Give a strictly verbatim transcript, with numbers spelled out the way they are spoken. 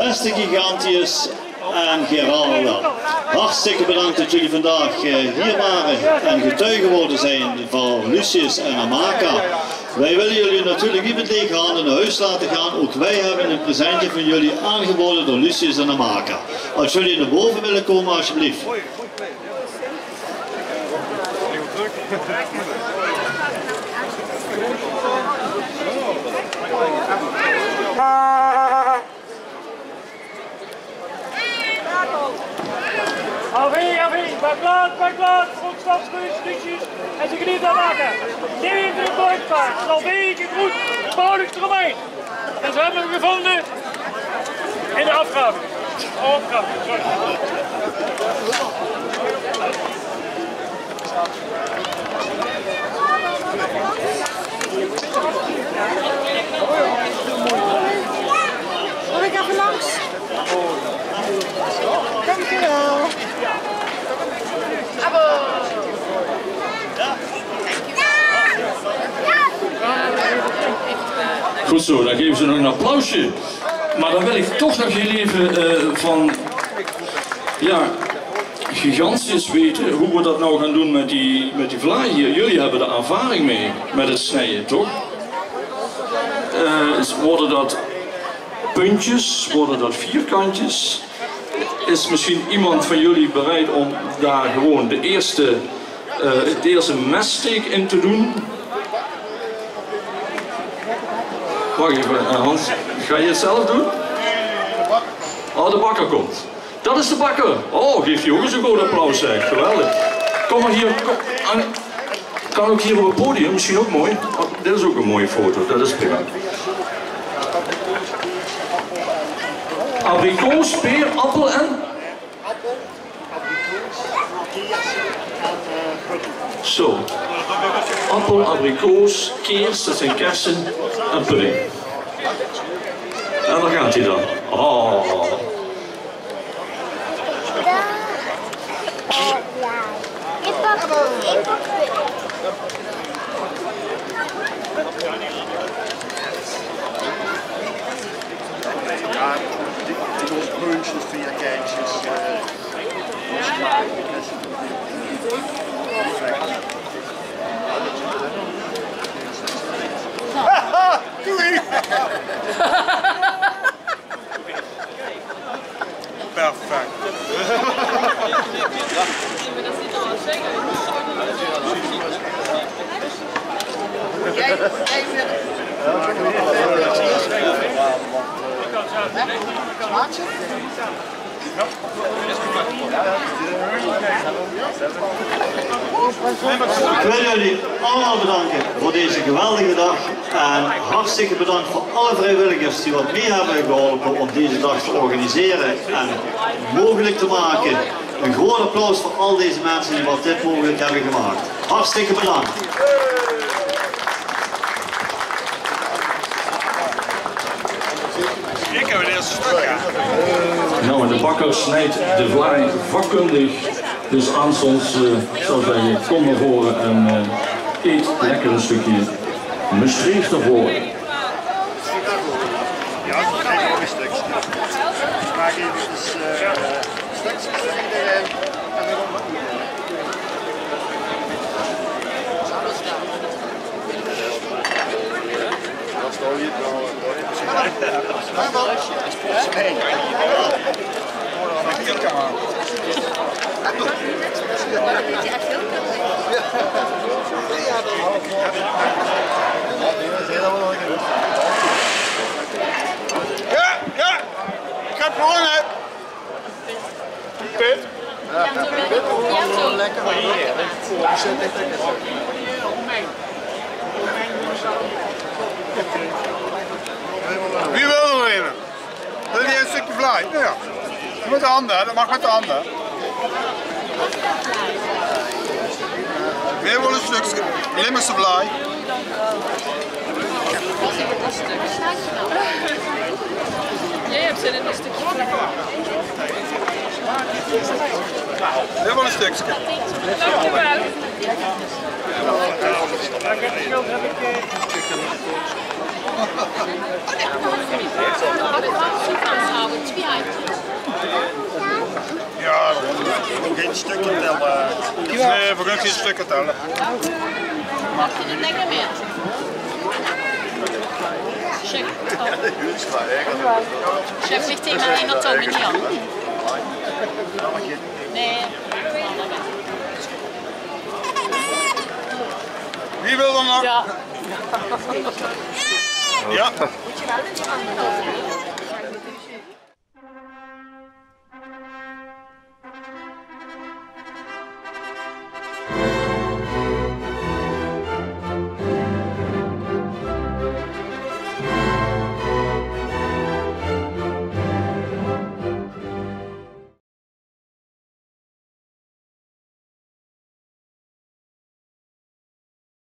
Beste Gigantius en Geralda, hartstikke bedank det geer vandaag, eh, hie waart en getuige gewore zeet van Lucius en Amaka. Veer wille uch natuurlik neet mit leeg hande nao hoes laote gaon. Ouch veer höbbe e presentje veur uch aangebaoje door Lucius en Amaka. Es geer nao bove wille kómme, alsjeblieft. Alvee, alvee, pak plaats, pak plaats, opstapsgeus, stukjes en ze genieten aan maken. Neem even de boordpaard, zal een beetje goed, Paulus eromheen. En ze hebben hem gevonden in de afgraving. Opgraving, sorry. Mag ik even langs? Dankjewel. Good zo, dan gaeve ze nog ein applausje. Mer dan wil ich toch nog hiel effe, eh, van, jao, Gigantius weite wie v'r dat noe gaon doon mit die, mit die vlaai hie. Geer höb dao ervaring mei, mit 't snieje, toch? Eh, is, waere dat puntjes, waere dat vierkantjes? Is mesjien emes van geer bereid óm dao gewoon de ierste, eh, 't ierste messteek in te doon? Wach effe, eh, Hans, gaon geer 't zelf doon? Oh, de bakker kump. Dat is de bakker. Oh, gaef die ouch ins ein good applaus, zeg. Geweldig. Kom mer hie, kom, aan, kan ouch hie op 't podium, mesjien ouch mooi. Oh, dit is ouch ein mooie foto, dat is prima. Abrikoos, peer, appel en? Zo. Appel, abrikoos, keers, dat zeen kerse en pudding. En dao geit-ie dan. Oh. Ja, die, die ons brunches via Keitjes, eh, Haha, doei! Perfect. Ich wil uch allemaol bedanke veur deze geweldige daag. En hartstikke bedank veur alle vriewilligers die wat mei höbbe geholpe óm deze daag te organisere en meugelik te make. Ein groot applaus veur al deze minse die wat dit meugelik höbbe gemaak. Hartstikke bedank. Ich höb 't ierste stök, jao. Nou, en de bakker snijdt de vlaai vakkundig. Dus aanstonds, eh, zou ik zeggen, kom naar voren en, eh, eet lekker een stukje Mestreechter vlaai. Jao, det is ein mooi stökske. Maak effe, eh, stökskes veur ederein. Jao, jao. Ich höb gewónne. Pit? Lekker, man. Wie wil d'r eine? Wil die ein stökske vlaai? Jao. Mit de hand, hè? Det maag mit de hand, hè? Weer waal ein stökske Limburgse vlaai. Jij hebt zin in een stukje. Weer waal ein stökske. Dankjewel. Stökker telle. Nae, veer goon gein stökker telle. Maak geer d'r lekker mèt. Sjökkel. Sjökkel ligk hie mer in de tong, jao. Nae. Wie wil d'r nog? Jao. Jao.